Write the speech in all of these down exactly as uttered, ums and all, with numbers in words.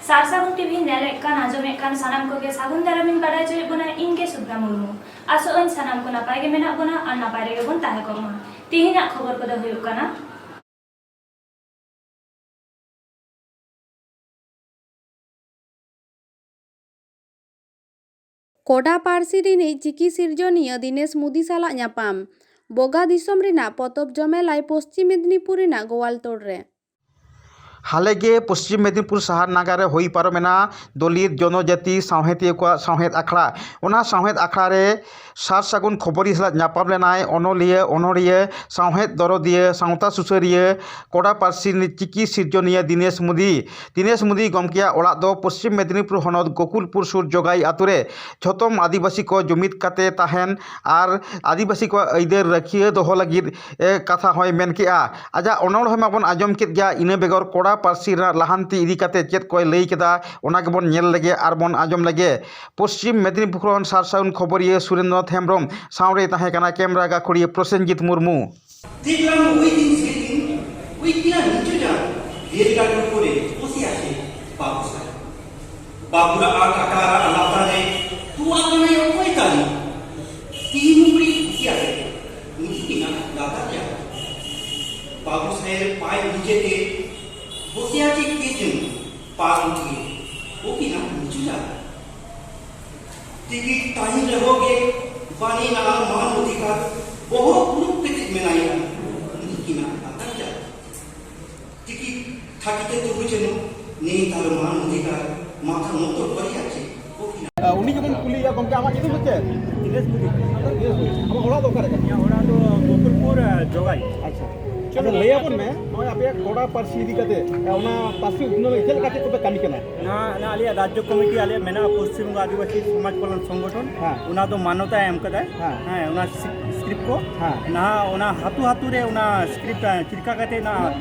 ᱥᱟᱨ ᱥᱟᱹᱜᱩᱱ ᱴᱤᱵᱷᱤ ᱧᱮᱞᱮᱫ ᱠᱟᱱ, ᱟᱸᱡᱚᱢᱮᱫ ᱠᱟᱱ ᱥᱟᱱᱟᱢ ᱠᱚᱜᱮ ᱥᱟᱹᱜᱩᱱ ᱫᱟᱨᱟᱢᱤᱧ ᱵᱟᱰᱟᱭ ᱦᱚᱪᱚᱭᱮᱫ ᱵᱚᱱᱟ, ᱤᱧ ᱜᱮ ᱥᱩᱵᱷᱨᱟ ᱢᱩᱨᱢᱩ᱾ ᱟᱥᱚᱜ ᱟᱹᱧ ᱥᱟᱱᱟᱢ ᱠᱚ ᱱᱟᱯᱟᱭ ᱜᱮ ᱢᱮᱱᱟᱜ ᱵᱚᱱᱟ ᱟᱨ ᱱᱟᱯᱟᱭ ᱨᱮᱜᱮ ᱵᱚᱱ ᱛᱟᱦᱮᱸ ᱠᱚᱜ ᱢᱟ᱾ ᱛᱤᱦᱤᱧᱟᱜ ᱠᱷᱚᱵᱚᱨ ᱠᱚᱫᱚ ᱦᱩᱭᱩᱜ ᱠᱟᱱᱟ᱾ ᱠᱚᱰᱟ ᱯᱟᱹᱨᱥᱤ ᱨᱤᱱᱤᱡ ᱪᱤᱠᱤ ᱥᱤᱨᱡᱚᱱᱤᱭᱟᱹ ᱫᱤᱱᱮᱥ ᱢᱩᱫᱤ ᱥᱟᱞᱟᱜ ᱧᱟᱯᱟᱢ᱾ ᱵᱚᱜᱟ ᱫᱤᱥᱚᱢ ᱨᱮᱱᱟᱜ ᱯᱚᱛᱚᱵ ᱡᱚᱢᱮᱞᱟᱭ ᱯᱚᱥᱪᱤᱢ ᱢᱮᱫᱽᱱᱤᱯᱩᱨ ᱨᱮᱱᱟᱜ ᱜᱳᱣᱟᱞᱛᱳᱲ ᱨᱮ᱾ ᱦᱟᱞᱮ ᱜᱮ ᱯᱚᱥᱪᱤᱢ ᱢᱮᱫᱽᱱᱤᱯᱩᱨ ᱥᱟᱦᱟᱨ ᱱᱟᱜᱟᱨ ᱨᱮ ᱦᱩᱭ ᱯᱟᱨᱚᱢᱮᱱᱟ ᱫᱚᱞᱤᱛ ᱡᱚᱱᱚᱡᱟᱹᱛᱤ ᱥᱟᱶᱦᱮᱫᱤᱭᱟᱹ ᱠᱚᱣᱟᱜ ᱥᱟᱶᱦᱮᱫ ᱟᱠᱷᱲᱟ᱾ ᱚᱱᱟ ᱥᱟᱶᱦᱮᱫ ᱟᱠᱷᱲᱟ ᱨᱮ ᱥᱟᱨ ᱥᱟᱹᱜᱩᱱ ᱠᱷᱚᱵᱚᱨᱤᱭᱟᱹ ᱥᱟᱞᱟᱜ ᱧᱟᱯᱟᱢ ᱞᱮᱱᱟᱭ ᱚᱱᱚᱞᱤᱭᱟᱹ, ᱚᱱᱚᱲᱦᱤᱭᱟᱹ, ᱥᱟᱶᱦᱮᱫ ᱫᱚᱨᱚᱫᱤᱭᱟᱹ, ᱥᱟᱶᱛᱟ ᱥᱩᱥᱟᱹᱨᱤᱭᱟᱹ, ᱠᱚᱰᱟ ᱯᱟᱹᱨᱥᱤ ᱨᱤᱱᱤᱡ ᱪᱤᱠᱤ ᱥᱤᱨᱡᱚᱱᱤᱭᱟᱹ ᱫᱤᱱᱮᱥ ᱢᱩᱫᱤ᱾ ᱫᱤᱱᱮᱥ ᱢᱩᱫᱤ ᱜᱚᱢᱠᱮᱭᱟᱜ ᱚᱲᱟᱜ ᱫᱚ ᱯᱚᱥᱪᱤᱢ ᱢᱮᱫᱽᱱᱤᱯᱩᱨ ᱦᱚᱱᱚᱛ ᱜᱳᱠᱩᱞᱯᱩᱨ ᱥᱩᱨ ᱡᱚᱜᱟᱭ ᱟᱛᱳ ᱨᱮ᱾ ᱡᱷᱚᱛᱚᱢ ᱟᱹᱫᱤᱵᱟᱹᱥᱤ ᱠᱚ ᱡᱩᱢᱤᱫ ᱠᱟᱛᱮ ᱛᱟᱦᱮᱱ ᱟᱨ ᱟᱹᱫᱤᱵᱟᱹᱥᱤ ᱠᱚᱣᱟᱜ ᱟᱹᱭᱫᱟᱹᱨ ᱨᱟᱹᱠᱷᱤᱭᱟᱹ ᱫᱚᱦᱚ ᱞᱟᱹᱜᱤᱫ ᱮ, ᱠᱟᱛᱷᱟ ᱦᱚᱸᱭ ᱢᱮᱱ ᱠᱮᱜᱼᱟ᱾ ᱟᱡᱟᱜ ᱚᱱᱚᱬᱦᱮ ᱢᱟᱵᱚᱱ ᱟᱸᱡᱚᱢ ᱠᱮᱫ ᱜᱮᱭᱟ, ᱤᱱᱟᱹ ᱵᱮᱜᱚᱨ ᱠᱚᱲᱟ ᱯᱟᱹᱨᱥᱤ ᱨᱮᱱᱟᱜ ᱞᱟᱦᱟᱱᱛᱤ ᱤᱫᱤ ᱠᱟᱛᱮ ᱪᱮᱫ ᱠᱚᱭ ᱞᱟᱹᱭ ᱠᱮᱫᱟ, ᱚᱱᱟ ᱜᱮᱵᱚᱱ ᱧᱮᱞ ᱞᱮᱜᱮ ᱟᱨ ᱵᱚᱱ ᱟᱸᱡᱚᱢ ᱞᱮᱜᱮ᱾ ᱯᱚᱥᱪᱤᱢ ᱢᱮᱫᱽᱱᱤᱯᱩᱨ ᱠᱷᱚᱱ ᱥᱟᱨ ᱥᱟᱹᱜᱩᱱ ᱠᱷᱚᱵᱚᱨᱤᱭᱟᱹ ᱥᱩᱨᱮᱱᱫᱨᱚᱱᱟᱛᱷ ᱦᱮᱢᱵᱽᱨᱚᱢ ᱥᱟᱶᱨᱮᱭ ᱛᱟᱦᱮᱸ ᱠᱟᱱᱟ ᱠᱮᱢᱨᱟ ᱜᱟᱹᱠᱷᱩᱲᱤᱭᱟᱹ ᱯᱨᱚᱥᱮᱱᱡᱤᱛ ᱢᱩᱨᱢᱩ᱾ দেখলাম ওই দিন সেদিন ওই কিনা নিচু যান রেলগাড়ির উপরে বসে আছে বাবু সাহেব। বাবুরা আর কাকারা লাতারে তুয়া কানায় অকয় তালি। তিন উপরে উঠিয়া উনি কিনা লাতারিয়া। বাবু সাহেব পায়ে নিজেকে বসে আছে কে যেন পা উঠিয়ে ও কিনা নিচু যান। ᱴᱤᱠᱤᱴ ᱛᱟᱦᱮᱱ ᱨᱮᱦᱚᱸ ᱜᱮ ᱵᱟᱹᱱᱤᱡ ᱟᱨ ᱢᱟᱱ ᱚᱫᱷᱤᱠᱟᱨ ᱵᱚᱦᱚᱜ ᱫᱩᱲᱩᱵ ᱠᱟᱛᱮ ᱢᱮᱱᱟᱭᱟ᱾ ᱩᱱᱤ ᱠᱤᱱᱟ ᱟᱠᱟᱱ ᱡᱟᱭᱜᱟ ᱴᱤᱠᱤᱴ ᱛᱷᱟᱹᱠᱤᱛᱮ ᱛᱩᱨᱩᱭ ᱪᱟᱸᱫᱚ ᱱᱮᱭ ᱛᱟᱨ ᱢᱟᱱ ᱚᱫᱷᱤᱠᱟᱨ ᱢᱟᱛᱷᱟ ᱢᱚᱛᱚ ᱯᱟᱹᱨᱤᱭᱟ ᱪᱮ ᱠᱚ ᱠᱤᱱᱟ᱾ ᱩᱱᱤ ᱜᱮᱵᱚᱱ ᱠᱩᱞᱤᱭᱮᱭᱟ, ᱜᱚᱢᱠᱮ, ᱟᱢᱟᱜ ᱧᱩᱛᱩᱢ ᱫᱚ ᱪᱮᱫ? ᱫᱤᱱᱮᱥ ᱢᱩᱨᱢᱩ᱾ ᱫᱤᱱᱮᱥ ᱢᱩᱨᱢᱩ᱾ ᱟᱢᱟᱜ ᱚᱲᱟᱜ ᱫᱚ ᱚᱠᱟᱨᱮ ᱠᱟᱱᱟ? ᱤᱧᱟᱹᱜ ᱚᱲᱟᱜ ᱫᱚ ᱜᱳᱠᱩᱞᱯᱩᱨ, ᱡᱚᱜᱟᱭ᱾ ᱟᱪᱪᱷᱟ᱾ ᱟᱪᱪᱷᱟ, ᱞᱟᱹᱭ ᱟᱵᱚᱱ ᱢᱮ, ᱱᱚᱜᱼᱚᱭ ᱟᱯᱮᱭᱟᱜ ᱠᱚᱲᱟ ᱯᱟᱹᱨᱥᱤ ᱤᱫᱤ ᱠᱟᱛᱮ, ᱚᱱᱟ ᱯᱟᱹᱨᱥᱤ ᱩᱛᱱᱟᱹᱣ ᱞᱟᱹᱜᱤᱫ ᱪᱮᱫ ᱞᱮᱠᱟ ᱪᱮᱫ ᱠᱚᱯᱮ ᱠᱟᱹᱢᱤ ᱠᱟᱱᱟ? ᱱᱚᱣᱟ ᱱᱚᱣᱟ ᱟᱞᱮᱭᱟᱜ ᱨᱟᱡᱽᱡᱚ ᱠᱚᱢᱤᱴᱤ, ᱟᱞᱮᱭᱟᱜ ᱢᱮᱱᱟᱜᱼᱟ ᱯᱚᱥᱪᱤᱢ ᱵᱚᱝᱜᱚ ᱟᱹᱫᱤᱵᱟᱹᱥᱤ ᱥᱚᱢᱟᱡᱽ ᱠᱚᱞᱭᱟᱱ ᱥᱚᱝᱜᱚᱴᱷᱚᱱ, ᱦᱮᱸ᱾ ᱚᱱᱟ ᱫᱚ ᱢᱟᱱᱚᱛᱟᱭ ᱮᱢ ᱠᱟᱫᱟᱭ᱾ ᱦᱮᱸ᱾ ᱦᱮᱸ, ᱚᱱᱟ ᱥᱤ-, ᱥᱠᱨᱤᱯᱴ ᱠᱚ᱾ ᱦᱮᱸ᱾ ᱱᱟᱦᱟᱜ ᱚᱱᱟ ᱦᱟᱹᱛᱩ ᱦᱟᱹᱛᱩ ᱨᱮ ᱚᱱᱟ ᱥᱠᱨᱤᱯᱴ, ᱮ, ᱪᱮᱫ ᱞᱮᱠᱟ ᱠᱟᱛᱮ ᱚᱱᱟ,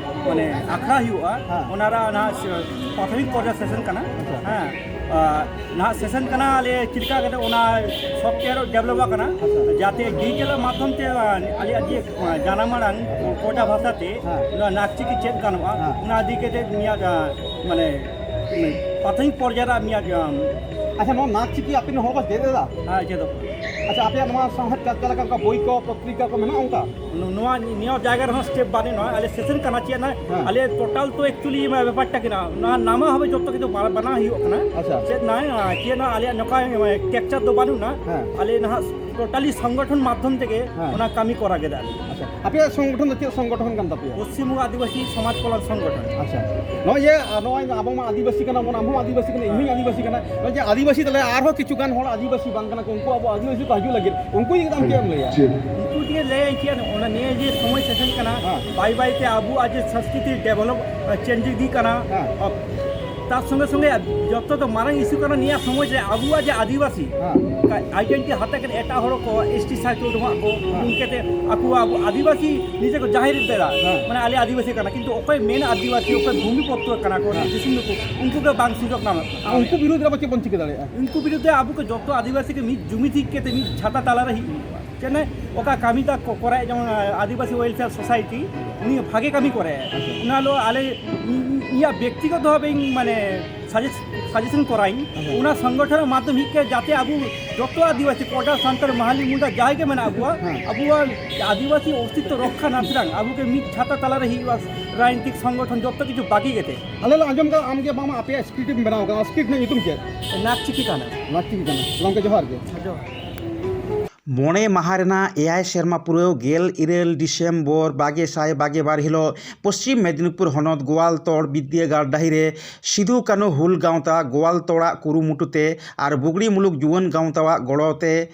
ᱢᱟᱱᱮ, ᱟᱠᱷᱲᱟ ᱦᱩᱭᱩᱜᱼᱟ, ᱦᱮᱸ᱾ ᱚᱱᱟ ᱨᱮ ᱚᱱᱟ ᱥᱮ-, ᱯᱨᱟᱛᱷᱚᱢᱤᱠ ᱯᱚᱨᱡᱟᱭ ᱥᱮᱥᱚᱱ ᱠᱟᱱᱟ᱾ ᱟᱪᱪᱷᱟ᱾ ᱦᱮᱸ᱾ ᱟᱨ ᱱᱟᱦᱟᱜ ᱥᱮᱥᱚᱱ ᱠᱟᱱᱟ, ᱟᱞᱮ ᱪᱮᱫ ᱞᱮᱠᱟ ᱠᱟᱛᱮ ᱚᱱᱟ ᱥᱚᱯᱷᱴᱣᱮᱭᱟᱨ ᱰᱮᱵᱷᱞᱚᱯ ᱟᱠᱟᱱᱟ, ᱟᱪᱪᱷᱟ᱾ ᱡᱟᱛᱮ ᱰᱤᱡᱤᱴᱟᱞ ᱢᱟᱫᱽᱫᱷᱚᱢ ᱛᱮ, ᱟ, ᱟᱞᱮᱭᱟᱜ ᱡᱮ, ᱟ, ᱡᱟᱱᱟᱢ ᱟᱲᱟᱝ, ᱦᱮᱸ᱾ ᱠᱚᱰᱟ ᱵᱷᱟᱥᱟ ᱛᱮ, ᱦᱮᱸ᱾ ᱱᱚᱣᱟ ᱱᱟᱠᱪᱤ ᱪᱮᱫ ᱜᱟᱱᱚᱜᱼᱟ, ᱦᱮᱸ᱾ ᱚᱱᱟ ᱤᱫᱤ ᱠᱟᱛᱮ ᱱᱤᱭᱟᱹ, ᱟ, ᱢᱟᱱᱮ, ᱯᱨᱟᱛᱷᱚᱢᱤᱠ ᱯᱚᱨᱡᱟᱭ ᱨᱮ ᱢᱤᱭᱟ ᱟᱪᱪᱷᱟ, ᱱᱚᱣᱟ ᱱᱟᱜ ᱪᱤᱠᱤ ᱟᱯᱮ ᱦᱚᱲ ᱠᱚ ᱪᱮᱫ ᱮᱫᱟ? ᱦᱮᱸ, ᱪᱮᱫᱚᱜ ᱠᱟᱱᱟ᱾ ᱟᱪᱪᱷᱟ, ᱟᱯᱮᱭᱟᱜ ᱱᱚᱣᱟ ᱥᱟᱶᱦᱮᱫ ᱪᱟᱨᱪᱟ ᱞᱮᱠᱟ ᱚᱱᱠᱟ ᱵᱳᱭ ᱠᱚ, ᱯᱚᱛᱨᱤᱠᱟ ᱠᱚ ᱢᱮᱱᱟᱜᱼᱟ ᱚᱱᱠᱟ? ᱱᱚᱣᱟ, ᱱᱤᱭᱟᱹ ᱡᱟᱭᱜᱟ ᱨᱮᱦᱚᱸ ᱥᱴᱮᱯ ᱵᱟᱹᱱᱩᱜᱼᱟ᱾ ᱟᱞᱮ ᱥᱮᱥᱚᱱ ᱠᱟᱱᱟ ᱪᱮᱫ ᱱᱟ, ᱦᱮᱸ᱾ ᱟᱞᱮ ᱯᱳᱨᱴᱟᱞ ᱛᱚ ᱮᱠᱪᱩᱭᱮᱞᱤ ᱵᱮᱯᱟᱨᱴᱟ ᱠᱟᱱᱟ, ᱱᱚᱣᱟ ᱱᱟᱢᱟ ᱦᱚᱸ ᱡᱚᱛᱚ ᱠᱤᱪᱷᱩ ᱵᱟ-, ᱵᱟᱱᱟᱣ ᱦᱩᱭᱩᱜ ᱠᱟᱱᱟ᱾ ᱟᱪᱪᱷᱟ᱾ ᱪᱮᱫ ᱱᱟ, ᱪᱮᱫ ᱱᱟ, ᱟᱞᱮᱭᱟᱜ ᱱᱚᱝᱠᱟ ᱴᱮᱠᱪᱟᱨ ᱫᱚ ᱵᱟᱹᱱᱩᱜᱼᱟ᱾ ᱦᱮᱸ᱾ ᱟᱞᱮ ᱱᱟᱦᱟᱜ ᱴᱳᱴᱟᱞᱤ ᱥᱚᱝᱜᱚᱴᱷᱚᱱ ᱢᱟᱫᱽᱫᱷᱚᱢ ᱛᱮᱜᱮ ᱦᱮᱸ᱾ ᱚᱱᱟ ᱠᱟᱹᱢᱤ ᱠᱚᱨᱟᱣ ᱠᱮᱫᱟ᱾ ᱟᱪᱪᱷᱟ, ᱟᱯᱮᱭᱟᱜ ᱥᱚᱝᱜᱚᱴᱷᱚᱱ ᱫᱚ ᱪᱮᱫ ᱥᱚᱝᱜᱚᱴᱷᱚᱱ ᱠᱟᱱ ᱛᱟᱯᱮᱭᱟ? ᱯᱚᱥᱪᱤᱢ ᱵᱚᱝᱜᱚ ᱟᱹᱫᱤᱵᱟᱹᱥᱤ ᱥᱚᱢᱟᱡᱽ ᱠᱚᱞᱟᱱ ᱥᱚᱝᱜᱚᱴᱷᱚᱱ᱾ ᱟᱪᱪᱷᱟ, ᱱᱚᱜᱼᱚᱭ ᱡᱮ, ᱟᱨ ᱱᱚᱜᱼᱚᱭ ᱟᱵᱚ ᱢᱟ ᱟᱹᱫᱤᱵᱟᱹᱥᱤ ᱠᱟᱱᱟ ᱵᱚᱱ, ᱟᱢ ᱦᱚᱸ ᱟᱹᱫᱤᱵᱟᱹᱥᱤ ᱠᱟᱱᱟ, ᱤᱧ ᱦᱚᱸᱧ ᱟᱹᱫᱤᱵᱟᱹᱥᱤ ᱠᱟᱱᱟ, ᱱᱚᱜᱼᱚᱭ ᱡᱮ ᱟᱹᱫᱤᱵᱟᱹᱥᱤ ᱛᱟᱞᱮ ᱟᱨᱦᱚᱸ ᱠᱤᱪᱷᱩ ᱜᱟᱱ ᱦᱚᱲ ᱟᱹᱫᱤᱵᱟᱹᱥᱤ ᱵᱟᱝ ᱠᱟᱱᱟ ᱠᱚ, ᱩᱱᱠᱩ ᱟᱵᱚ ᱟᱹᱫᱤᱵᱟᱹᱥᱤ ᱠᱚ ᱦᱤᱡᱩᱜ ᱞᱟᱹᱜᱤᱫ, ᱩᱱᱠᱩ ᱤᱫᱤ ᱠᱟᱛᱮ ᱟᱢ ᱪᱮᱫ ᱮᱢ ᱞᱟᱹᱭᱟ? ᱩᱱᱠᱩ ᱴᱷᱤᱠ ᱞᱟᱹᱭ ᱟᱹᱧ ᱪᱮᱫ, ᱚᱱᱟ ᱱᱤᱭᱟᱹ ᱡᱮ ᱥᱚᱢᱚᱭ ᱥᱮᱴᱮᱨ ᱠᱟᱱᱟ, ᱦᱮᱸ᱾ ᱵᱟᱭ ᱵᱟᱭ ᱛᱮ ᱟᱵᱚᱣᱟᱜ ᱡᱮ ᱥᱚᱝᱥᱠᱨᱤᱛᱤ ᱰᱮᱵᱷᱞᱚᱯ, ᱪᱮᱧᱡᱽ ᱤᱫᱤᱜ ᱠᱟᱱᱟ, ᱦᱮᱸ᱾ ᱛᱟᱨ ᱥᱚᱸᱜᱮ ᱥᱚᱸᱜᱮ ᱡᱚᱛᱚ ᱫᱚ ᱢᱟᱨᱟᱝ ᱤᱥᱩ ᱠᱟᱱᱟ ᱱᱤᱭᱟᱹ ᱥᱚᱢᱚᱭ ᱨᱮ ᱟᱵᱚᱣᱟᱜ ᱡᱮ ᱟᱹᱫᱤᱵᱟᱹᱥᱤ ᱦᱮᱸ᱾ ᱟᱭᱰᱮᱱᱴᱤᱴᱤ ᱦᱟᱛᱟᱣ ᱠᱟᱛᱮ ᱮᱴᱟᱜ ᱦᱚᱲ ᱠᱚ ᱮᱥ ᱴᱤ ᱥᱟᱨᱠᱮᱞ ᱩᱰᱩᱝᱟᱜ ᱠᱚ, ᱦᱮᱸ᱾ ᱩᱰᱩᱝ ᱠᱟᱛᱮ ᱟᱠᱚ ᱟᱵᱚ ᱟᱹᱫᱤᱵᱟᱹᱥᱤ ᱱᱤᱡᱮ ᱠᱚ ᱡᱟᱦᱮᱨ ᱫᱟᱲᱮᱭᱟᱜᱼᱟ᱾ ᱦᱮᱸ᱾ ᱢᱟᱱᱮ ᱟᱞᱮ ᱟᱹᱫᱤᱵᱟᱹᱥᱤ ᱠᱟᱱᱟ, ᱠᱤᱱᱛᱩ ᱚᱠᱚᱭ ᱢᱮᱱ ᱟᱹᱫᱤᱵᱟᱹᱥᱤ, ᱚᱠᱚᱭ ᱵᱷᱩᱢᱤ ᱯᱚᱛᱨᱚ ᱠᱟᱱᱟ ᱠᱚ, ᱦᱮᱸ᱾ ᱫᱤᱥᱚᱢ ᱫᱚᱠᱚ, ᱩᱱᱠᱩ ᱜᱮ ᱵᱟᱝ ᱥᱩᱡᱳᱜᱽ ᱧᱟᱢᱚᱜ ᱠᱟᱱᱟ᱾ ᱟᱨ ᱩᱱᱠᱩ ᱵᱤᱨᱩᱫᱽ ᱨᱮ ᱟᱵᱚ ᱪᱮᱫ ᱵᱚᱱ ᱪᱤᱠᱟᱹ ᱫᱟᱲᱮᱭᱟᱜᱼᱟ? ᱩᱱᱠᱩ ᱵᱤᱨᱩᱫᱽ ᱨᱮ ᱟᱵᱚ ᱠᱚ ᱡᱚᱛᱚ ᱟᱹᱫᱤᱵᱟᱹᱥᱤ ᱜᱮ ᱢᱤᱫ ᱡᱩᱢᱤᱫ ᱦᱮᱡ ᱠᱟᱛᱮ ᱢᱤᱫ ᱪᱷᱟᱛᱟ ᱛᱟᱞᱟ ᱨᱮ ᱦᱮᱡ ᱦᱩᱭᱩᱜᱼᱟ᱾ ᱪᱮᱫ ᱚᱠᱟ ᱠᱟᱹᱢᱤ ᱛᱟᱠ ᱠᱚ ᱠᱚᱨᱟᱣᱮᱫ, ᱡᱮᱢᱚᱱ ᱟᱹᱫᱤᱵᱟᱹᱥᱤ ᱣᱮᱞᱯᱷᱮᱭᱟᱨ ᱥᱳᱥᱟᱭᱴᱤ, ᱩᱱᱤ ᱵᱷᱟᱜᱮ ᱠᱟᱹᱢᱤ ᱠᱚᱨᱟᱭ᱾ ᱟᱪᱪᱷᱟ᱾ ᱚᱱᱟ ᱦᱚᱞᱳ ᱟᱞᱮ, ᱤᱧ, ᱤᱧᱟᱹᱜ ᱵᱮᱠᱛᱤᱜᱚᱛᱚ ᱵᱷᱟᱵᱮ ᱤᱧ ᱢᱟᱱᱮ ᱥᱟᱡᱮᱥ-, ᱥᱟᱡᱮᱥᱚᱱ ᱠᱚᱨᱟᱣᱤᱧ, ᱟᱪᱪᱷᱟ᱾ ᱚᱱᱟ ᱥᱚᱝᱜᱚᱴᱷᱚᱱ ᱢᱟᱫᱽᱫᱷᱚᱢ ᱦᱮᱡ ᱠᱟᱛᱮ ᱡᱟᱛᱮ ᱟᱵᱚ ᱡᱚᱛᱚ ᱟᱹᱫᱤᱵᱟᱹᱥᱤ, ᱠᱚᱰᱟ, ᱥᱟᱱᱛᱟᱲ, ᱢᱟᱦᱟᱞᱤ, ᱢᱩᱱᱰᱟ ᱡᱟᱦᱟᱸᱭ ᱜᱮ ᱢᱮᱱᱟᱜ ᱠᱚᱣᱟ, ᱦᱮᱸ᱾ ᱟᱵᱚᱣᱟᱜ ᱟᱹᱫᱤᱵᱟᱹᱥᱤ ᱚᱥᱛᱤᱛᱛᱚ ᱨᱚᱠᱠᱷᱟ ᱱᱟᱯᱥᱨᱟᱝ ᱟᱵᱚ ᱜᱮ ᱢᱤᱫ ᱪᱷᱟᱛᱟ ᱛᱟᱞᱟ ᱨᱮ ᱦᱩᱭᱩᱜᱼᱟ, ᱨᱟᱡᱽᱱᱤᱛᱤᱠ ᱥᱚᱝᱜᱚᱴᱷᱚᱱ ᱡᱚᱛᱚ ᱠᱤᱪᱷᱩ ᱵᱟᱹᱜᱤ ᱠᱟᱛᱮ᱾ ᱟᱞᱮ ᱞᱮ ᱟᱸᱡᱚᱢ ᱠᱟᱫᱟ ᱟᱢ ᱜᱮ ᱵᱟᱝᱢᱟ ᱟᱯᱮᱭᱟᱜ ᱥᱠᱨᱤᱯᱴ ᱮᱢ ᱵᱮᱱᱟᱣ ᱠᱟᱫᱟ, ᱚᱱᱟ ᱥᱠᱨᱤᱯᱴ ᱨᱮᱱᱟᱜ ᱧᱩᱛᱩᱢ ᱪᱮᱫ? ᱱᱟᱜ ᱪᱤᱠᱤ ᱠᱟᱱᱟ᱾ ᱱᱟᱜ ᱪᱤᱠᱤ ᱠᱟᱱᱟ᱾ ᱜᱚᱢᱠᱮ ᱡᱚᱦᱟᱨ ᱜᱮ᱾ ᱡᱚᱦᱟᱨ᱾ ᱢᱚᱬᱮ ᱢᱟᱦᱟ ᱨᱮᱱᱟᱜ ᱮᱭᱟᱭ ᱥᱮᱨᱢᱟ ᱯᱩᱨᱟᱹᱣ ᱜᱮᱞ ᱤᱨᱟᱹᱞ ᱰᱤᱥᱮᱢᱵᱚᱨ ᱵᱟᱜᱮ ᱥᱟᱭ ᱵᱟᱜᱮ ᱵᱟᱨ ᱦᱤᱞᱳᱜ ᱯᱚᱥᱪᱤᱢ ᱢᱮᱫᱤᱱᱤᱯᱩᱨ ᱦᱚᱱᱚᱛ ᱜᱳᱣᱟᱞᱛᱚᱲ ᱵᱤᱫᱽᱭᱟᱹᱜᱟᱲ ᱰᱟᱹᱦᱤ ᱨᱮ ᱥᱤᱫᱩ ᱠᱟᱹᱱᱦᱩ ᱦᱩᱞ ᱜᱟᱶᱛᱟ ᱜᱳᱣᱟᱞᱛᱚᱲᱟᱜ ᱠᱩᱨᱩᱢᱩᱴᱩ ᱛᱮ ᱟᱨ ᱵᱩᱜᱽᱲᱤ ᱢᱩᱞᱩᱠ ᱡᱩᱣᱟᱹᱱ ᱜᱟᱶᱛᱟᱣᱟᱜ ᱜᱚᱲᱚ ᱛᱮ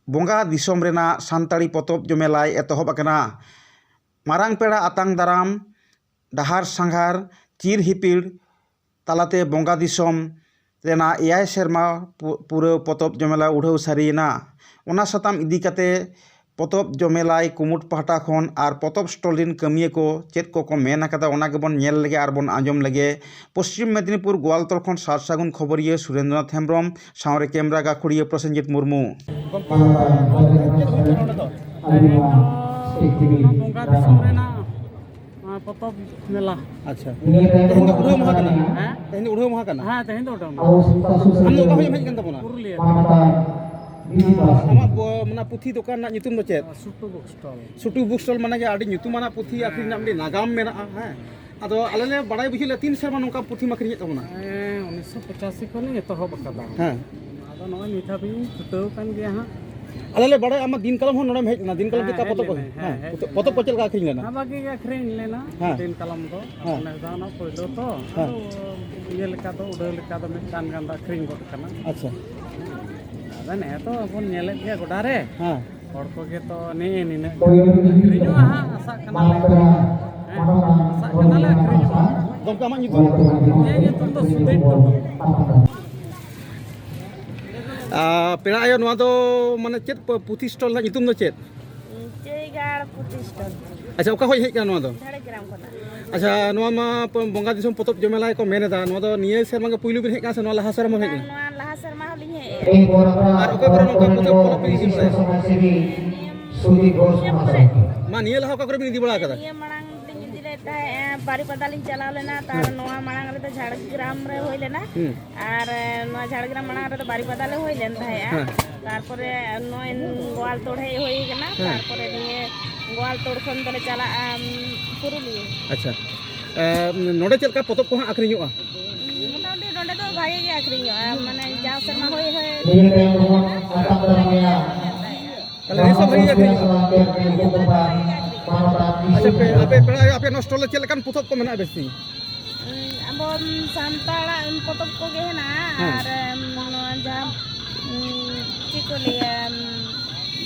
ᱵᱚᱸᱜᱟ ᱫᱤᱥᱚᱢ ᱨᱮᱱᱟᱜ ᱥᱟᱱᱛᱟᱲᱤ ᱯᱚᱛᱚᱵ ᱡᱚᱢᱮᱞᱟᱭ ᱮᱛᱚᱦᱚᱵ ᱟᱠᱟᱱᱟ᱾ ᱢᱟᱨᱟᱝ ᱯᱮᱲᱟ ᱟᱛᱟᱝ ᱫᱟᱨᱟᱢ, ᱰᱟᱦᱟᱨ ᱥᱟᱸᱜᱷᱟᱨ, ᱪᱤᱨ ᱦᱤᱯᱤᱲ ᱛᱟᱞᱟᱛᱮ ᱵᱚᱸᱜᱟ ᱫᱤᱥᱚᱢ ᱨᱮᱱᱟᱜ ᱮᱭᱟᱭ ᱥᱮᱨᱢᱟ ᱯᱩ-, ᱯᱩᱨᱟᱹᱣ ᱯᱚᱛᱚᱵ ᱡᱚᱢᱮᱞᱟ ᱩᱰᱷᱟᱹᱣ ᱥᱟᱹᱨᱤᱭᱮᱱᱟ᱾ ᱚᱱᱟ ᱥᱟᱛᱟᱢ ᱤᱫᱤ ᱠᱟᱛᱮ ᱯᱚᱛᱚᱵ ᱡᱚᱢᱮᱞᱟᱭ ᱠᱩᱢᱩᱴ ᱯᱟᱦᱴᱟ ᱠᱷᱚᱱ ᱟᱨ ᱯᱚᱛᱚᱵ ᱥᱴᱚᱞ ᱨᱤᱱ ᱠᱟᱹᱢᱤᱭᱟᱹ ᱠᱚ ᱪᱮᱫ ᱠᱚᱠᱚ ᱢᱮᱱ ᱟᱠᱟᱫᱟ, ᱚᱱᱟ ᱜᱮᱵᱚᱱ ᱧᱮᱞ ᱞᱮᱜᱮ ᱟᱨ ᱵᱚᱱ ᱟᱸᱡᱚᱢ ᱞᱮᱜᱮ᱾ ᱯᱚᱥᱪᱤᱢ ᱢᱮᱫᱤᱱᱤᱯᱩᱨ ᱜᱳᱣᱟᱞᱛᱚᱲ ᱠᱷᱚᱱ ᱥᱟᱨ ᱥᱟᱹᱜᱩᱱ ᱠᱷᱚᱵᱚᱨᱤᱭᱟᱹ ᱥᱩᱨᱮᱱᱫᱨᱚᱱᱟᱛᱷ ᱦᱮᱢᱵᱽᱨᱚᱢ ᱥᱟᱶᱨᱮ ᱠᱮᱢᱨᱟ ᱜᱟᱹᱠᱷᱩᱲᱤᱭᱟᱹ ᱯᱨᱚᱥᱮᱱᱡᱤᱛ ᱢᱩᱨᱢᱩ᱾ ᱛᱮᱦᱮᱧ ᱫᱚ ᱵᱚᱸᱜᱟ ᱫᱤᱥᱚᱢ ᱨᱮᱱᱟᱜ, ᱟᱸ, ᱯᱚᱛᱚᱵ ᱢᱮᱞᱟ᱾ ᱟᱪᱪᱷᱟ, ᱛᱮᱦᱮᱧ ᱫᱚ ᱩᱰᱷᱟᱹᱣ ᱢᱟᱦᱟ ᱠᱟᱱᱟ᱾ ᱦᱮᱸ? ᱛᱮᱦᱮᱧ ᱫᱚ ᱩᱰᱷᱟᱹᱣ ᱢᱟᱦᱟ ᱠᱟᱱᱟ᱾ ᱦᱮᱸ, ᱛᱮᱦᱮᱧ ᱫᱚ ᱩᱰᱷᱟᱹᱣ ᱢᱟᱦᱟ᱾ ᱟᱢ ᱫᱚ ᱚᱠᱟ ᱠᱷᱚᱱ ᱮᱢ ᱦᱮᱡ ᱟᱠᱟᱱ ᱛᱟᱵᱚᱱᱟ? ᱯᱩᱨᱩᱞᱤᱭᱟᱹ᱾ ᱟᱢᱟᱜ ᱵᱚ-, ᱢᱟᱱᱮ ᱯᱩᱛᱷᱤ ᱫᱚᱠᱟᱱ ᱨᱮᱱᱟᱜ ᱧᱩᱛᱩᱢ ᱫᱚ ᱪᱮᱫ? ᱥᱩᱴᱩ book stall᱾ ᱥᱩᱴᱩ book stall ᱢᱟᱱᱮ ᱜᱮ ᱟᱹᱰᱤ ᱧᱩᱛᱩᱢᱟᱱᱟᱜ ᱯᱩᱛᱷᱤ ᱟᱹᱠᱷᱨᱤᱧ ᱨᱮᱱᱟᱜ ᱢᱤᱫᱴᱤᱡ ᱱᱟᱜᱟᱢ ᱢᱮᱱᱟᱜᱼᱟ, ᱦᱮᱸ᱾ ᱟᱫᱚ ᱟᱞᱮ ᱞᱮ ᱵᱟᱲᱟᱭ ᱵᱩᱡᱷᱟᱹᱣ ᱞᱮᱫᱟ ᱛᱤᱱ ᱥᱮᱨᱢᱟ ᱱᱚᱝᱠᱟ ᱯᱩᱛᱷᱤᱢ ᱟᱹᱠᱷᱨᱤᱧᱮᱫ ᱛᱟᱵᱚᱱᱟ? ᱦᱮᱸ, ᱩᱱᱤᱥᱥᱚ ᱯᱚᱸᱪᱟᱥᱤ ᱠᱷᱚᱱᱤᱧ ᱮᱛᱚᱦᱚᱵ ᱟᱠᱟᱫᱟ᱾ ᱦᱮᱸ᱾ ᱟᱫᱚ ᱱᱚᱜᱼᱚᱭ ᱱᱤᱛ ᱦᱟᱹᱵᱤᱡ ᱤᱧ ᱪᱷᱩᱴᱟᱹᱣ ᱟᱠᱟᱱ ᱜᱮᱭᱟ ᱦᱟᱸᱜ᱾ ᱟᱞᱮ ᱞᱮ ᱵᱟᱲᱟᱭᱟ ᱟᱢᱟᱜ ᱫᱤᱱ ᱠᱟᱞᱚᱢ ᱦᱚᱸ ᱱᱚᱰᱮᱢ ᱦᱮᱡ ᱞᱮᱱᱟ, ᱫᱤᱱ ᱠᱟᱞᱚᱢ ᱦᱮᱸ, ᱪᱮᱫ ᱞᱮᱠᱟ ᱦᱮᱡ ᱯᱚᱛᱚᱵ ᱠᱚ? ᱞᱮᱱᱟᱹᱧ, ᱦᱮᱸ, ᱦᱮᱸ, ᱦᱮᱸ, ᱦᱮᱡ ᱯᱚᱛᱚᱵ ᱠᱚ ᱞᱮᱱᱟᱹᱧ᱾ ᱪᱮᱫ ᱞᱮᱠᱟ ᱟᱹᱠᱷᱨᱤᱧ ᱞᱮᱱᱟ? ᱦᱮᱸ᱾ ᱫᱤᱱ ᱠᱟᱞᱚᱢ ᱫᱚ᱾ ᱦᱮᱸ᱾ ᱱᱮᱥ ᱫᱚ ᱱᱚᱣᱟ ᱯᱳᱭᱞᱳ ᱛᱚ, ᱦᱮᱸ᱾ ᱟᱫᱚ ᱤᱭᱟᱹ ᱞᱮᱠᱟ ᱫᱚ, ᱩᱰᱟᱹᱣ ᱞᱮᱠᱟ ᱫᱚ ᱢᱤᱫᱴᱟᱝ ᱜᱟᱱ ᱫᱚ ᱟᱹᱠᱷᱨᱤᱧ ᱜᱚᱫ ᱟᱠᱟᱱᱟ᱾ ᱟᱪᱪᱷᱟ᱾ ᱟᱫᱚ ᱱᱮ ᱛᱚ ᱵᱚᱱ ᱧᱮᱞᱮᱫ ᱜᱮᱭᱟ ᱜᱚᱰᱟ ᱨᱮ᱾ ᱦᱮᱸ᱾ ᱦᱚᱲ ᱠᱚᱜᱮ ᱛᱚ ᱱᱮᱜᱼᱮ ᱱᱤᱱᱟᱹᱜ ᱜᱟᱱ ᱟᱹᱠᱷᱨᱤᱧᱚᱜᱼᱟ ᱦᱟᱸᱜ, ᱟᱥᱟᱜ ᱠᱟᱱᱟᱞᱮ᱾ ᱦᱮᱸ, ᱟᱥᱟᱜ ᱠᱟᱱᱟᱞᱮ ᱟᱹᱠᱷᱨᱤᱧᱚᱜᱼᱟ᱾ ᱜᱚᱢᱠᱮ, ᱟᱢᱟᱜ ᱧᱩᱛᱩᱢ? ᱤᱧᱟᱹᱜ ᱧᱩᱛᱩᱢ ᱫᱚ ᱥᱩᱫᱷᱤᱨ ᱴᱩᱰᱩ᱾ ᱟᱨ ᱯᱮᱲᱟ ᱟᱭᱳ, ᱱᱚᱣᱟ ᱫᱚ ᱢᱟᱱᱮ ᱪᱮᱫ ᱯᱩᱛᱷᱤ stall ᱨᱮᱱᱟᱜ ᱧᱩᱛᱩᱢ ᱫᱚ ᱪᱮᱫ? ᱪᱟᱹᱭᱜᱟᱲ ᱯᱩᱛᱷᱤ stall᱾ ᱟᱪᱪᱷᱟ, ᱚᱠᱟ ᱠᱷᱚᱱ ᱦᱮᱡ ᱟᱠᱟᱱᱟ ᱱᱚᱣᱟ ᱫᱚ? ᱡᱷᱟᱲᱜᱨᱟᱢ ᱠᱷᱚᱱᱟᱜ᱾ ᱟᱪᱪᱷᱟ, ᱱᱚᱣᱟ ᱢᱟ ᱯᱚ-, ᱵᱚᱸᱜᱟ ᱫᱤᱥᱚᱢ ᱯᱚᱛᱚᱵ ᱡᱚᱢᱮᱞᱟᱭ ᱠᱚ ᱢᱮᱱ ᱮᱫᱟ, ᱱᱚᱣᱟ ᱫᱚ ᱱᱤᱭᱟᱹ ᱥᱮᱨᱢᱟ ᱜᱮ ᱯᱩᱭᱞᱩ ᱵᱤᱱ ᱦᱮᱡ ᱟᱠᱟᱱᱟ ᱥᱮ ᱱᱚᱣᱟ ᱞᱟᱦᱟ ᱥᱮᱨᱢᱟ ᱵᱤᱱ ᱦᱮᱡ ᱵᱟᱝ, ᱟᱠᱟᱱᱟ? ᱱᱚᱣᱟ ᱞᱟᱦᱟ ᱥᱮᱨᱢᱟ ᱦᱚᱸᱞᱤᱧ ᱦᱮᱡ ᱟᱠᱟᱱᱟ᱾ ᱟᱨ ᱚᱠᱟ ᱠᱚᱨᱮ ᱱᱚᱝᱠᱟ ᱯᱚᱛᱚᱵ ᱯᱚᱨᱚᱵ ᱵᱤᱱ ᱤᱫᱤ ᱵᱟᱲᱟᱭᱟ? ᱱᱤᱭᱟᱹ ᱠᱚᱨᱮ᱾ ᱢᱟ, ᱱᱤᱭᱟᱹ ᱞᱟᱦᱟ ᱚᱠᱟ ᱠᱚᱨᱮ ᱵᱤᱱ ᱤᱫᱤ ᱵᱟᱲᱟ ᱟᱠᱟᱫᱟ? ᱱᱤᱭᱟᱹ ᱢᱟᱲᱟᱝ ᱞᱤᱧ ᱤᱫᱤ ᱞᱮᱫ ᱛᱟᱦᱮᱸᱫ, ᱮ, ᱵᱟᱨᱤᱯᱟᱫᱟ ᱞᱤᱧ ᱪᱟᱞᱟᱣ ᱞᱮᱱᱟ, ᱛᱟᱨ ᱦᱮᱸ᱾ ᱱᱚᱣᱟ ᱢᱟᱲᱟᱝ ᱨᱮᱫᱚ ᱡᱷᱟᱲᱜᱨᱟᱢ ᱨᱮ ᱦᱩᱭ ᱞᱮᱱᱟ᱾ ᱦᱩᱸ᱾ ᱟᱨ, ᱮ, ᱱᱚᱣᱟ ᱡᱷᱟᱲᱜᱨᱟᱢ ᱢᱟᱲᱟᱝ ᱨᱮᱫᱚ ᱵᱟᱨᱤᱯᱟᱫᱟ ᱞᱮ ᱦᱩᱭ ᱞᱮᱱ ᱛᱟᱦᱮᱸᱫᱼᱟ᱾ ᱦᱮᱸ᱾ ᱛᱟᱨᱯᱚᱨᱮ ᱱᱚᱜᱼᱚᱭ ᱜᱳᱣᱟᱞᱛᱳᱲ ᱦᱮᱡ ᱦᱩᱭ ᱠᱟᱱᱟ, ᱦᱮᱸ᱾ ᱛᱟᱨᱯᱚᱨᱮ ᱱᱤᱭᱟᱹ ᱜᱳᱣᱟᱞᱛᱳᱲ ᱠᱷᱚᱱ ᱫᱚᱞᱮ ᱪᱟᱞᱟᱜᱼᱟ, ᱩᱢ, ᱯᱩᱨᱩᱞᱤᱭᱟᱹ᱾ ᱟᱪᱪᱷᱟ᱾ ᱮ, ᱱᱚᱰᱮ ᱪᱮᱫ ᱞᱮᱠᱟ ᱯᱚᱛᱚᱵ ᱠᱚ ᱦᱟᱸᱜ ᱟᱹᱠᱷᱨᱤᱧᱚᱜᱼᱟ? ᱩᱸ, ᱢᱚᱴᱟᱢᱩᱴᱤ ᱱᱚᱰᱮ ᱫᱚ ᱵᱷᱟᱜᱮ ᱜᱮ ᱟᱹᱠᱷᱨᱤᱧᱚᱜᱼᱟ, ᱢᱟᱱᱮ ᱡᱟᱣ ᱥᱮᱨᱢᱟ ᱦᱳᱭ ᱦᱳᱭ᱾ ᱛᱟᱦᱞᱮ ᱱᱤᱭᱟᱹ ᱥᱮᱨᱢᱟ ᱵᱷᱟᱜᱮ ᱜᱮ ᱟᱹᱠᱷᱨᱤᱧᱚᱜᱼᱟ? ᱟᱪᱪᱷᱟ, ᱯᱮ-, ᱟᱯᱮ ᱯᱮᱲᱟ ᱟᱭᱳ, ᱟᱯᱮ ᱱᱚᱣᱟ stall ᱨᱮ ᱪᱮᱫ ᱞᱮᱠᱟᱱ ᱯᱚᱛᱚᱵ ᱠᱚ ᱢᱮᱱᱟᱜᱼᱟ ᱵᱮᱥᱤ? ᱩᱸ, ᱟᱵᱚ ᱥᱟᱱᱛᱟᱲᱟᱜ ᱯᱚᱛᱚᱵ ᱠᱚᱜᱮ ᱦᱮᱱᱟᱜᱼᱟ, ᱦᱮᱸ᱾ ᱟᱨ, ᱩᱸ, ᱱᱚᱣᱟ ᱡᱟᱦᱟᱸ, ᱩᱸ, ᱪᱮᱫ ᱠᱚ ᱞᱟᱹᱭᱟ, ᱩᱸ,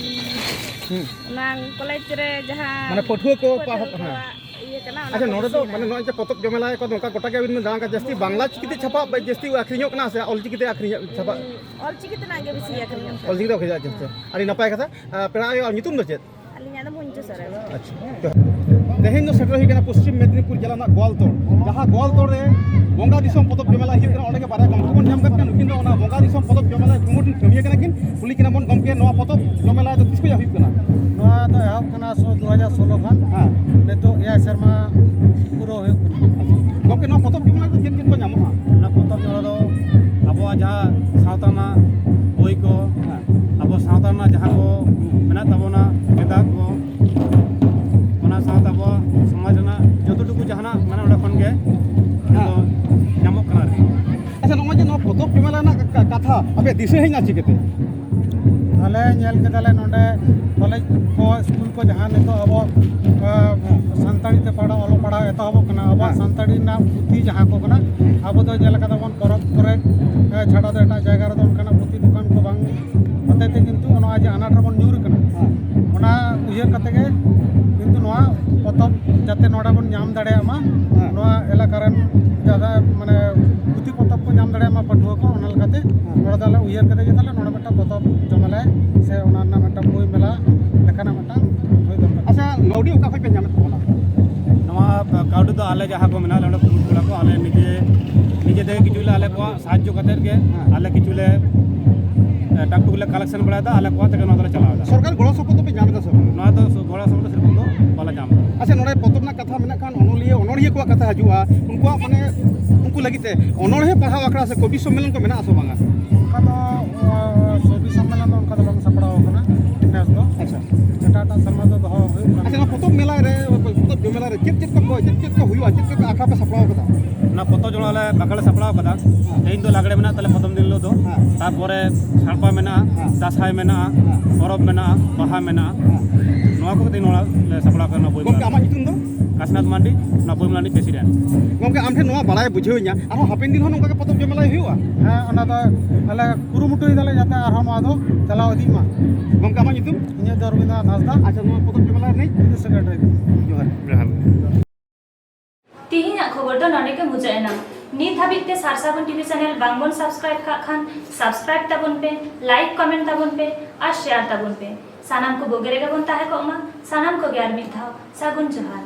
ᱦᱩᱸ᱾ ᱚᱱᱟ ᱠᱚᱞᱮᱡᱽ ᱨᱮ ᱡᱟᱦᱟᱸ ᱢᱟᱱᱮ ᱯᱟᱹᱴᱷᱩᱣᱟᱹ ᱠᱚ ᱯᱟᱹᱴᱷᱩᱣᱟᱹ ᱯᱟᱲᱦᱟᱜ, ᱦᱮᱸ᱾ ᱠᱚᱣᱟᱜ ᱤᱭᱟᱹ ᱠᱟᱱᱟ, ᱚᱱᱟ ᱟᱪᱪᱷᱟ, ᱠᱚ ᱱᱚᱰᱮ ᱵᱮᱥᱤ ᱫᱚ ᱦᱮᱱᱟᱜᱼᱟ᱾ ᱢᱟᱱᱮ ᱱᱚᱜᱼᱚᱭ ᱡᱮ ᱯᱚᱛᱚᱵ ᱡᱚᱢᱮᱞᱟᱭ ᱠᱚ ᱱᱚᱝᱠᱟ ᱜᱚᱴᱟ ᱜᱮ ᱟᱹᱵᱤᱱ ᱵᱤᱱ ᱫᱟᱬᱟᱱ ᱠᱟᱱᱟ, ᱡᱟᱹᱥᱛᱤ ᱵᱟᱝᱞᱟ ᱪᱤᱠᱤ ᱛᱮ ᱪᱷᱟᱯᱟ ᱡᱟᱹᱥᱛᱤ ᱟᱹᱠᱷᱨᱤᱧᱚᱜ ᱠᱟᱱᱟ ᱥᱮ ᱚᱞ ᱪᱤᱠᱤ ᱛᱮ ᱟᱹᱠᱷᱨᱤᱧᱚᱜ, ᱪᱷᱟᱯᱟ? ᱩᱸ, ᱚᱞ ᱪᱤᱠᱤ ᱛᱮᱱᱟᱜ ᱜᱮ ᱵᱮᱥᱤ ᱟᱹᱠᱷᱨᱤᱧᱚᱜ ᱠᱟᱱᱟ᱾ ᱚᱞ ᱪᱤᱠᱤ ᱛᱮ ᱟᱹᱠᱷᱨᱤᱧᱚᱜ, ᱟᱪᱪᱷᱟ, ᱟᱪᱪᱷᱟ᱾ ᱟᱹᱰᱤ ᱱᱟᱯᱟᱭ ᱠᱟᱛᱷᱟ᱾ ᱟᱨ, ᱯᱮᱲᱟ ᱟᱭᱳ, ᱟᱨ ᱧᱩᱛᱩᱢ ᱫᱚ ᱪᱮᱫ? ᱟᱹᱞᱤᱧᱟᱜ ᱫᱚ ᱢᱚᱧᱡᱩ ᱥᱚᱨᱮᱱ᱾ ᱟᱪᱪᱷᱟ, ᱡᱚᱦᱟᱨ᱾ ᱛᱮᱦᱮᱧ ᱫᱚ ᱥᱮᱴᱮᱨ ᱦᱩᱭ ᱠᱟᱱᱟ ᱯᱚᱥᱪᱤᱢ ᱢᱮᱫᱽᱱᱤᱯᱩᱨ ᱡᱮᱞᱟ ᱨᱮᱱᱟᱜ ᱜᱳᱣᱟᱞᱛᱳᱲ, ᱡᱟᱦᱟᱸ ᱜᱳᱣᱟᱞᱛᱳᱲ ᱨᱮ ᱵᱚᱸᱜᱟ ᱫᱤᱥᱚᱢ ᱯᱚᱛᱚᱵ ᱡᱚᱢᱮᱞᱟᱭ ᱦᱩᱭᱩᱜ ᱠᱟᱱᱟ᱾ ᱚᱸᱰᱮ ᱜᱮ ᱵᱟᱨᱭᱟ ᱜᱚᱢᱠᱮ ᱵᱚᱱ ᱧᱟᱢ ᱠᱟᱫ ᱠᱤᱱᱟ, ᱱᱩᱠᱤᱱ ᱫᱚ ᱚᱱᱟ ᱵᱚᱸᱜᱟ ᱫᱤᱥᱚᱢ ᱯᱚᱛᱚᱵ ᱡᱚᱢᱮᱞᱟᱭ ᱠᱩᱢᱩᱴ ᱨᱤᱱ ᱠᱟᱹᱢᱤᱭᱟᱹ ᱠᱟᱱᱟ ᱠᱤᱱ᱾ ᱠᱩᱞᱤ ᱠᱤᱱᱟ ᱵᱚᱱ, ᱜᱚᱢᱠᱮ, ᱱᱚᱣᱟ ᱯᱚᱛᱚᱵ ᱡᱚᱢᱮᱞᱟᱭ ᱫᱚ ᱛᱤᱥ ᱠᱷᱚᱱᱟᱜ ᱦᱩᱭᱩᱜ ᱠᱟᱱᱟ? ᱱᱚᱣᱟ ᱫᱚ ᱮᱦᱚᱵ ᱠᱟᱱᱟ ᱥᱚ-, ᱫᱩ ᱦᱟᱡᱟᱨ ᱥᱳᱞᱳ ᱠᱷᱚᱱ᱾ ᱦᱮᱸ᱾ ᱱᱤᱛᱚᱜ ᱮᱭᱟᱭ ᱥᱮᱨᱢᱟ ᱯᱩᱨᱟᱹᱣ ᱦᱩᱭᱩᱜ ᱠᱟᱱᱟ᱾ ᱜᱚᱢᱠᱮ, ᱱᱚᱣᱟ ᱯᱚᱛᱚᱵ ᱡᱚᱢᱮᱞᱟᱭ ᱫᱚ ᱪᱮᱫ ᱪᱮᱫ ᱠᱚ ᱧᱟᱢᱚᱜᱼᱟ? ᱱᱚᱣᱟ ᱯᱚᱛᱚᱵ ᱡᱚᱢᱮᱞᱟ ᱨᱮᱱᱟᱜ ᱠᱟ-, ᱠᱟᱛᱷᱟ ᱟᱯᱮ ᱫᱤᱥᱟᱹ ᱦᱮᱡ ᱮᱱᱟ ᱪᱤᱠᱟᱹᱛᱮ? ᱟᱞᱮ ᱧᱮᱞ ᱠᱮᱫᱟᱞᱮ ᱱᱚᱰᱮ ᱠᱚᱞᱮᱡᱽ ᱠᱚ, ᱥᱠᱩᱞ ᱠᱚ, ᱡᱟᱦᱟᱸ ᱱᱤᱛᱚᱜ ᱟᱵᱚ, ᱟ, ᱥᱟᱱᱛᱟᱲᱤ ᱛᱮ ᱯᱟᱲᱦᱟᱣ, ᱚᱞᱚᱜ ᱯᱟᱲᱦᱟᱣ ᱮᱛᱚᱦᱚᱵᱚᱜ ᱠᱟᱱᱟ, ᱟᱵᱚᱣᱟᱜ ᱦᱮᱸ᱾ ᱥᱟᱱᱛᱟᱲᱤ ᱨᱮᱱᱟᱜ ᱯᱩᱛᱷᱤ ᱡᱟᱦᱟᱸ ᱠᱚ ᱠᱟᱱᱟ, ᱟᱵᱚ ᱫᱚ ᱧᱮᱞ ᱟᱠᱟᱫᱟ ᱵᱚᱱ ᱯᱚᱨᱚᱵᱽ ᱠᱚᱨᱮ, ᱮ, ᱪᱷᱟᱰᱟ ᱫᱚ ᱮᱴᱟᱜ ᱡᱟᱭᱜᱟ ᱨᱮᱫᱚ ᱚᱱᱠᱟᱱᱟᱜ ᱯᱩᱛᱷᱤ ᱫᱚᱠᱟᱱ ᱠᱚ ᱵᱟᱝ ᱦᱚᱛᱮᱡ ᱛᱮ ᱠᱤᱱᱛᱩ ᱱᱚᱣᱟ ᱡᱮ ᱟᱱᱟᱴ ᱨᱮᱵᱚᱱ ᱧᱩᱨ ᱠᱟᱱᱟ, ᱦᱮᱸ᱾ ᱚᱱᱟ ᱩᱭᱦᱟᱹᱨ ᱠᱟᱛᱮ ᱜᱮ ᱠᱤᱱᱛᱩ ᱱᱚᱣᱟ ᱯᱚᱛᱚᱵ ᱡᱟᱛᱮ ᱱᱚᱰᱮ ᱵᱚᱱ ᱧᱟᱢ ᱫᱟᱲᱮᱭᱟᱜ ᱢᱟ, ᱦᱮᱸ᱾ ᱱᱚᱣᱟ ᱮᱞᱟᱠᱟ ᱨᱮᱱ ᱡᱟᱦᱟᱸ ᱢᱟᱱᱮ ᱯᱩᱛᱷᱤ ᱯᱚᱛᱚᱵ ᱠᱚ ᱧᱟᱢ ᱫᱟᱲᱮᱭᱟᱜ ᱢᱟ ᱯᱟᱹᱴᱷᱩᱣᱟᱹ ᱠᱚ, ᱚᱱᱟ ᱞᱮᱠᱟᱛᱮ ᱦᱮᱸ᱾ ᱱᱚᱰᱮ ᱫᱚ ᱟᱞᱮ ᱩᱭᱦᱟᱹᱨ ᱠᱟᱛᱮ ᱜᱮ ᱛᱟᱦᱞᱮ ᱱᱚᱰᱮ ᱢᱤᱫᱴᱟᱝ ᱯᱚᱛᱚᱵ ᱡᱚᱢᱮᱞᱟᱭ ᱥᱮ ᱚᱱᱟ ᱨᱮᱱᱟᱜ ᱢᱤᱫᱴᱟᱝ ᱵᱳᱭ ᱢᱮᱞᱟ ᱞᱮᱠᱟᱱᱟᱜ ᱢᱤᱫᱴᱟᱝ ᱦᱩᱭ ᱫᱚᱨᱠᱟᱨ᱾ ᱟᱪᱪᱷᱟ, ᱠᱟᱹᱣᱰᱤ ᱚᱠᱟ ᱠᱷᱚᱱ ᱯᱮ ᱧᱟᱢᱮᱫ ᱛᱟᱵᱚᱱᱟ? ᱱᱚᱣᱟ ᱠᱟᱹᱣᱰᱤ ᱫᱚ ᱟᱞᱮ ᱡᱟᱦᱟᱸ ᱠᱚ ᱢᱮᱱᱟᱜ ᱞᱮᱭᱟ, ᱚᱸᱰᱮ ᱠᱩᱲᱤ ᱠᱚᱲᱟ ᱠᱚ, ᱟᱞᱮ ᱱᱤᱡᱮ, ᱱᱤᱡᱮ ᱛᱮᱜᱮ ᱠᱤᱪᱷᱩ ᱞᱮ ᱟᱞᱮ ᱠᱚᱣᱟᱜ ᱥᱟᱦᱟᱡᱽᱡᱚ ᱠᱟᱛᱮᱫ ᱜᱮ ᱦᱮᱸ᱾ ᱟᱞᱮ ᱠᱤᱪᱷᱩ ᱞᱮ, ᱮ, ᱴᱟᱠ ᱴᱩᱠ ᱞᱮ ᱠᱟᱞᱮᱠᱥᱚᱱ ᱵᱟᱲᱟᱭᱮᱫᱟ, ᱟᱞᱮ ᱠᱚᱣᱟᱜ ᱛᱮᱜᱮ ᱱᱚᱣᱟ ᱫᱚᱞᱮ ᱪᱟᱞᱟᱣᱮᱫᱟ᱾ ᱥᱚᱨᱠᱟᱨ ᱜᱚᱲᱚ ᱥᱚᱯᱚᱦᱚᱫ ᱫᱚᱯᱮ ᱧᱟᱢ ᱮᱫᱟ ᱥᱮ ᱵᱟᱝ? ᱱᱚᱣᱟ ᱫᱚ ᱥᱚ-, ᱜᱚᱲᱚ ᱥᱚᱯᱚᱦᱚᱫ ᱥᱮᱨᱚᱠᱚᱢ ᱫᱚ ᱵᱟᱞᱮ ᱧᱟᱢ ᱮᱫᱟ᱾ ᱟᱪᱪᱷᱟ, ᱱᱚᱰᱮ ᱯᱚᱛᱚᱵ ᱨᱮᱱᱟᱜ ᱠᱟᱛᱷᱟ ᱢᱮᱱᱟᱜ ᱠᱷᱟᱱ ᱚᱱᱚᱞᱤᱭᱟᱹ, ᱚᱱᱚᱲᱦᱤᱭᱟᱹ ᱠᱚᱣᱟᱜ ᱠᱟᱛᱷᱟ ᱦᱤᱡᱩᱜᱼᱟ, ᱩᱱᱠᱩᱣᱟᱜ ᱢᱟᱱᱮ, ᱩᱱᱠᱩ ᱞᱟᱹᱜᱤᱫ ᱛᱮ ᱚᱱᱚᱲᱦᱤᱭᱟᱹ ᱯᱟᱲᱦᱟᱣ ᱟᱠᱷᱲᱟ ᱥᱮ ᱠᱚᱵᱤ ᱥᱚᱢᱢᱮᱞᱚᱱ ᱠᱚ ᱢᱮᱱᱟᱜᱼᱟ ᱥᱮ ᱵᱟᱝᱟ? ᱚᱱᱠᱟ ᱫᱚ, ᱟ, ᱠᱚᱵᱤ ᱥᱚᱢᱢᱮᱞᱚᱱ ᱫᱚ ᱚᱱᱠᱟ ᱫᱚ ᱵᱟᱝ ᱥᱟᱯᱲᱟᱣ ᱟᱠᱟᱱᱟ ᱱᱮᱥ ᱫᱚ᱾ ᱟᱪᱪᱷᱟ᱾ ᱮᱴᱟᱜ ᱮᱴᱟᱜ ᱥᱮᱨᱢᱟ ᱫᱚ ᱫᱚᱦᱚ ᱦᱩᱭᱩᱜ ᱠᱟᱱᱟ᱾ ᱟᱪᱪᱷᱟ, ᱱᱚᱣᱟ ᱯᱚᱛᱚᱵ ᱢᱮᱞᱟ ᱨᱮ, ᱯᱚᱛᱚᱵ ᱡᱚᱢᱮᱞᱟ ᱨᱮ ᱪᱮᱫ ᱪᱮᱫ ᱠᱚ, ᱪᱮᱫ ᱪᱮᱫ ᱠᱚ ᱦᱩᱭᱩᱜᱼᱟ, ᱪᱮᱫ ᱪᱮᱫ ᱠᱚ ᱟᱠᱷᱲᱟ ᱯᱮ ᱥᱟᱯᱲᱟᱣ ᱠᱟᱫᱟ? ᱚᱱᱟ ᱯᱚᱛᱚᱵ ᱡᱚᱢᱮᱞᱟ ᱞᱮ ᱵᱟᱠᱷᱮᱲ ᱞᱮ ᱥᱟᱯᱲᱟᱣ ᱠᱟᱫᱟ᱾ ᱦᱮᱸ᱾ ᱛᱮᱦᱮᱧ ᱫᱚ ᱞᱟᱜᱽᱲᱮ ᱢᱮᱱᱟᱜᱼᱟ, ᱛᱟᱦᱞᱮ ᱯᱨᱚᱛᱷᱚᱢ ᱫᱤᱱ ᱦᱤᱞᱳᱜ ᱫᱚ᱾ ᱦᱮᱸ᱾ ᱛᱟᱨᱯᱚᱨᱮ ᱥᱟᱲᱯᱟ ᱢᱮᱱᱟᱜᱼᱟ, ᱦᱮᱸ᱾ ᱫᱟᱸᱥᱟᱭ ᱢᱮᱱᱟᱜᱼᱟ, ᱦᱮᱸ᱾ ᱯᱚᱨᱚᱵᱽ ᱢᱮᱱᱟᱜᱼᱟ, ᱦᱮᱸ᱾ ᱵᱟᱦᱟ ᱢᱮᱱᱟᱜᱼᱟ᱾ ᱦᱮᱸ᱾ ᱱᱚᱣᱟ ᱠᱚ ᱛᱮᱦᱮᱧ ᱱᱚᱣᱟ ᱞᱮ ᱥᱟᱯᱲᱟᱣ ᱠᱟᱫᱟ, ᱱᱚᱣᱟ ᱵᱳᱭ ᱜᱚᱢᱠᱮ, ᱢᱮᱞᱟ᱾ ᱟᱢᱟᱜ ᱧᱩᱛᱩᱢ ᱫᱚ? ᱠᱟᱥᱤᱱᱟᱛᱷ ᱢᱟᱱᱰᱤ, ᱱᱚᱣᱟ ᱵᱳᱭ ᱢᱮᱞᱟ ᱨᱤᱱᱤᱡ ᱯᱨᱮᱥᱤᱰᱮᱱᱴ᱾ ᱜᱚᱢᱠᱮ, ᱟᱢ ᱴᱷᱮᱱ ᱱᱚᱣᱟ ᱵᱟᱲᱟᱭ ᱵᱩᱡᱷᱟᱹᱣ ᱤᱧᱟ, ᱟᱨᱦᱚᱸ ᱦᱟᱯᱮᱱ ᱫᱤᱱ ᱦᱚᱸ ᱱᱚᱝᱠᱟ ᱜᱮ ᱯᱚᱛᱚᱵ ᱡᱚᱢ ᱢᱮᱞᱟᱭ ᱦᱩᱭᱩᱜᱼᱟ? ᱦᱮᱸ, ᱚᱱᱟ ᱫᱚ ᱟᱞᱮ ᱠᱩᱨᱩᱢᱩᱴᱩᱭ ᱫᱟᱞᱮ ᱡᱟᱛᱮ ᱟᱨᱦᱚᱸ ᱱᱚᱣᱟ ᱫᱚ ᱪᱟᱞᱟᱣ ᱤᱫᱤᱜ ᱢᱟ᱾ ᱜᱚᱢᱠᱮ, ᱟᱢᱟᱜ ᱧᱩᱛᱩᱢ? ᱤᱧᱟᱹᱜ ᱫᱚ ᱨᱚᱵᱤᱱᱫᱨᱚᱱᱟᱛᱷ ᱦᱟᱸᱥᱫᱟ᱾ ᱟᱪᱪᱷᱟ, ᱱᱚᱣᱟ ᱯᱚᱛᱚᱵ ᱡᱚᱢ ᱢᱮᱞᱟ ᱨᱤᱱᱤᱡ? ᱤᱧ ᱫᱚ ᱥᱮᱠᱨᱮᱴᱟᱨᱤ᱾ ᱡᱚᱦᱟᱨ᱾ ᱡᱚᱦᱟᱨ᱾ ᱛᱤᱦᱤᱧᱟᱜ ᱠᱷᱚᱵᱚᱨ ᱫᱚ ᱱᱚᱰᱮ ᱜᱮ ᱢᱩᱪᱟᱹᱫ ᱮᱱᱟ᱾ ᱱᱤᱛ ᱦᱟᱹᱵᱤᱡ ᱛᱮ ᱥᱟᱨᱥᱟᱜᱩᱱ ᱴᱤᱵᱷᱤ ᱪᱮᱱᱮᱞ ᱵᱟᱝ ᱵᱚᱱ ᱥᱟᱵᱥᱠᱨᱟᱭᱤᱵ ᱠᱟᱜ ᱠᱷᱟᱱ, ᱥᱟᱵᱥᱠᱨᱟᱭᱤᱵ ᱛᱟᱵᱚᱱ ᱯᱮ, ᱞᱟᱭᱤᱠ, ᱠᱚᱢᱮᱱᱴ ᱛᱟᱵᱚᱱ ᱯᱮ ᱟᱨ ᱥᱮᱭᱟᱨ ᱛᱟᱵᱚᱱ ᱯᱮ᱾ ᱥᱟᱱᱟᱢ ᱠᱚ ᱵᱩᱜᱤ ᱨᱮᱜᱮ ᱵᱚᱱ ᱛᱟᱦᱮᱸ ᱠᱚᱜ ᱢᱟ᱾ ᱥᱟᱱᱟᱢ ᱠᱚᱜᱮ ᱟᱨ ᱢᱤᱫ ᱫᱷᱟᱣ ᱥᱟᱹᱜᱩᱱ ᱡᱚᱦᱟᱨ᱾